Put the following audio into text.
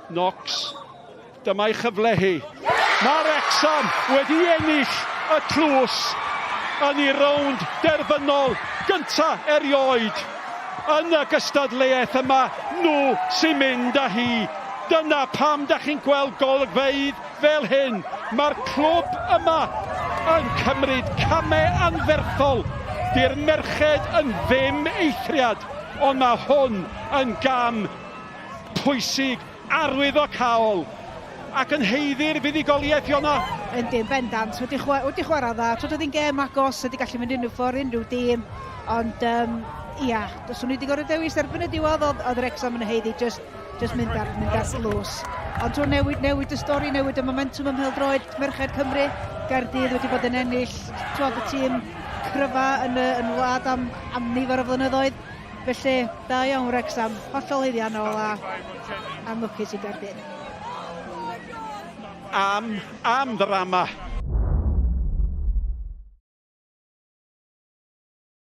Knox, dyma'i chyfle hi. Mae Wrecsam wedi ennill y tlws yn ei rownd derfynol gynta erioed. Yn y gystadleuaeth yma, nhw sy'n mynd â hi. Dyna pam da chi'n gweld golygfeydd fel hyn. Mae'r clwb yma yn cymryd camau anferthol. Di'r merched yn ddim eithriad, ond mae hwn yn gam pwysig, arwyddocaol, ac yn haeddu'r fuddugoliaeth, Iona. Yndi, yn bendant. Wedi, chwa wedi chwarae dda. Twyd oedd hi'n gêm agos, wedi gallu mynd unrhyw ffordd, unrhyw dîm. Ond, um, ia, os o'n i wedi gorfod dewis erbyn y diwedd, oedd, oedd Wrexham yn haeddu just, just mynd ar, mynd ar glws. Ond twyd newid, newid y stori, newid y momentum ym mhêl-droed Merched Cymru. Gaerdydd wedi bod yn ennill, twyd, y tîm cryfa yn y, yn wlad am, am nifer o flynyddoedd. Felly, da iawn Wrecsam, hollol haeddiannol a anlwcus i Gaerdydd. Am, am ddrama.